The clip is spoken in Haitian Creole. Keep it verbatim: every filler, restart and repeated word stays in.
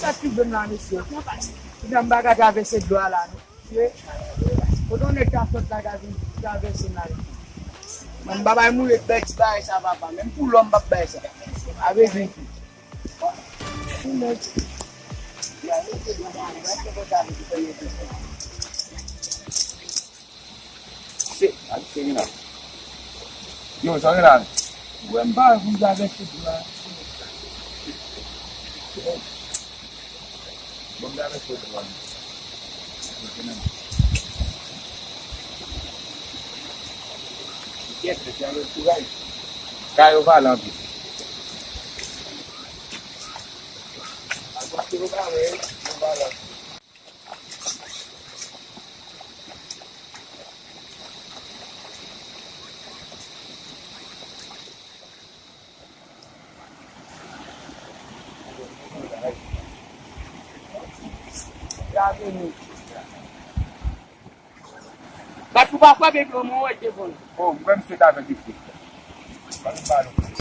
Sa ki rive m la, mesye? Kounya m pa ka travèse dlo a la, non. Mesye, kote yon nèg ka sot la ka vin travèse m la, mesye? Mwen, m pa bay mouri bèt ti bagay sa, papa. Menm pou lòm, m p ap bay sa. Avè di. Yo, sa gen la? Wè, m pa wè pou m travèse dlo a. Bon, m travèse dlo a. Kèt, mesye, ann kouraj. Kay yo valè anpil. Atò, se yo valè, yo valè anpil. Bat pou pa frape, bro, mwen wè te bon. Oh, m kwè misye t avèk isit. Bat pou pa nou.